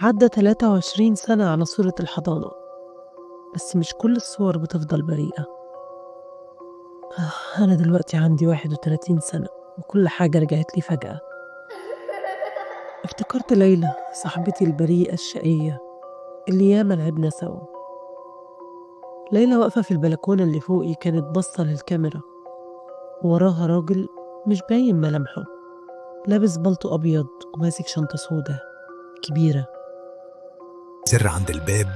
عدى 23 سنة على صورة الحضانة، بس مش كل الصور بتفضل بريئة. أنا دلوقتي عندي 31 سنة وكل حاجة رجعت لي فجأة. افتكرت ليلى صاحبتي البريئة الشقية اللي ياما لعبنا سوا. ليلى واقفة في البلكونة اللي فوقي، كانت باصة للكاميرا، ووراها راجل مش باين ملامحه، لابس بلطو أبيض وماسك شنطة سودة كبيرة. زر عند الباب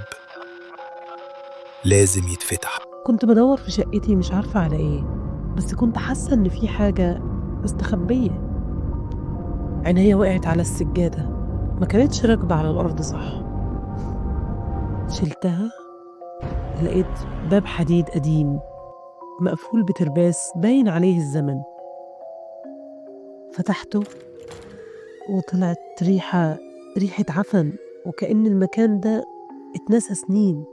لازم يتفتح. كنت بدور في شقتي مش عارفة على إيه، بس كنت حاسة إن في حاجة مستخبية. عينيا وقعت على السجادة، ما كانتش راكبة على الأرض صح. شلتها، لقيت باب حديد قديم مقفول بترباس باين عليه الزمن. فتحته وطلعت ريحة عفن، وكأن المكان ده اتنسى سنين.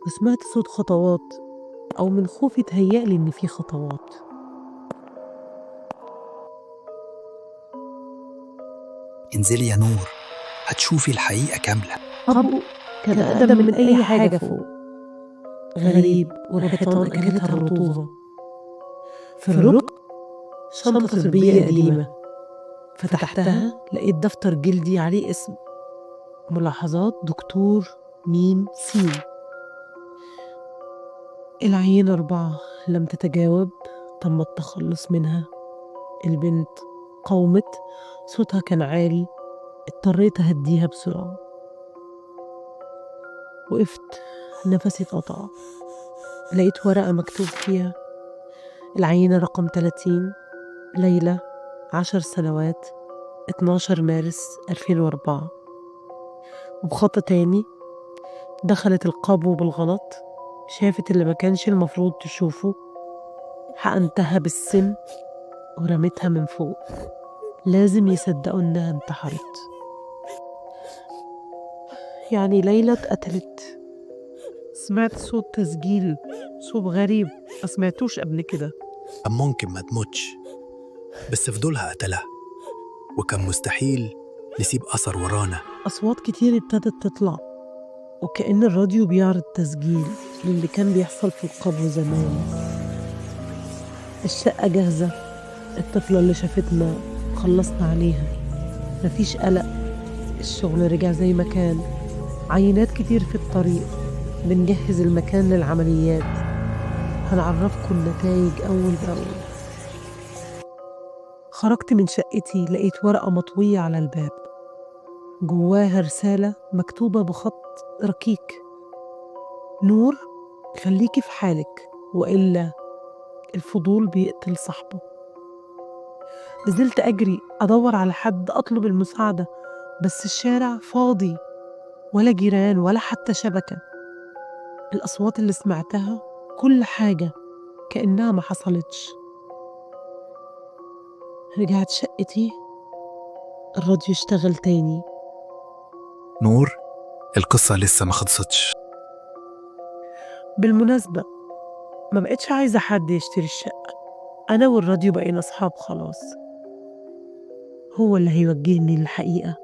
وسمعت صوت خطوات، أو من خوفي تهيألي إن في خطوات. انزلي يا نور، هتشوفي الحقيقة كاملة. قبو كان أقدم من أي حاجة فوق، غريب، والحيطان أكلتها الرطوبة. في الركن شنطة طبية قديمة، فتحتها لقيت دفتر جلدي عليه اسم ملاحظات دكتور ميم سين. العينة 4 لم تتجاوب، تم التخلص منها. البنت قاومت، صوتها كان عالي، اضطريت أهديها بسرعة. وقفت، نفسي اتقطع. لقيت ورقة مكتوب فيها العينة رقم 30، ليلى، 10 سنوات، 12 مارس 2004. وبخط تاني دخلت القبو بالغلط، شافت اللي ما كانش المفروض تشوفه، حقنتها بالسم ورمتها من فوق. لازم يصدقوا إنها انتحرت. يعني ليلى اتقتلت. سمعت صوت تسجيل، صوت غريب ما سمعتوش قبل كده. كان ممكن ما تموتش، بس فضولها قتلها، وكان مستحيل نسيب أثر ورانا. أصوات كتير ابتدت تطلع، وكأن الراديو بيعرض تسجيل للي كان بيحصل في القبر زمان. الشقة جاهزة، الطفلة اللي شافتنا خلصنا عليها، مفيش قلق، الشغل رجع زي ما كان، عينات كتير في الطريق، بنجهز المكان للعمليات، هنعرفكم النتائج أول بأول. خرجت من شقتي لقيت ورقة مطوية على الباب، جواها رسالة مكتوبة بخط ركيك: نور، خليكي في حالك وإلا الفضول بيقتل صاحبه. نزلت أجري أدور على حد أطلب المساعدة، بس الشارع فاضي، ولا جيران ولا حتى شبكة. الأصوات اللي سمعتها كل حاجة كأنها ما حصلتش. رجعت شقتي، الراديو اشتغل تاني. نور، القصة لسه ما خلصتش. بالمناسبة ما بقتش عايزة حد يشتري الشقة، أنا والراديو بقينا أصحاب خلاص. هو اللي هيوجهني للحقيقة.